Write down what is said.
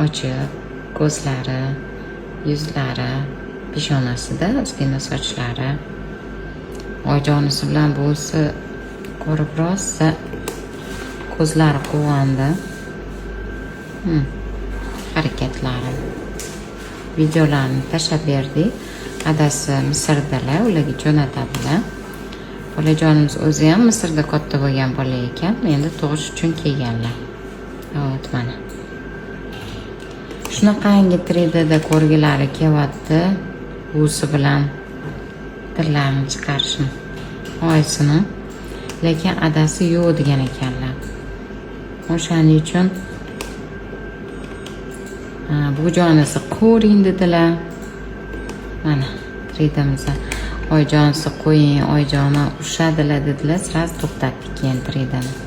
Ochiq ko'zlari, yuzlari, peshonasida ozgina sochlari. Oyjonisi bilan buvisi ko'rib rosa ko'zlari quvondi. Harakatlari. Videolarni tashlab berdik. Adasi Misrdalar, ularga jo'natadilar. Bolajonimiz o'zi ham Misrda katta bo'lgan bola ekan. Endi tug'ish uchun kelganlar. Вот, mana. Shunaqangi 3D'da ko'rgilari kelyapti. Buvisi bilan tillarini chiqarishni. Oyisini. Lekin adasi yo'q degan ekanlar. O'shaning uchun buvijonisi ko'ring dedilar. Mana 3D'miz. Oyjonisi qo'ying, oyjoni ushadilar dedilar. Сразу to'xtatdik keyin 3D'ni.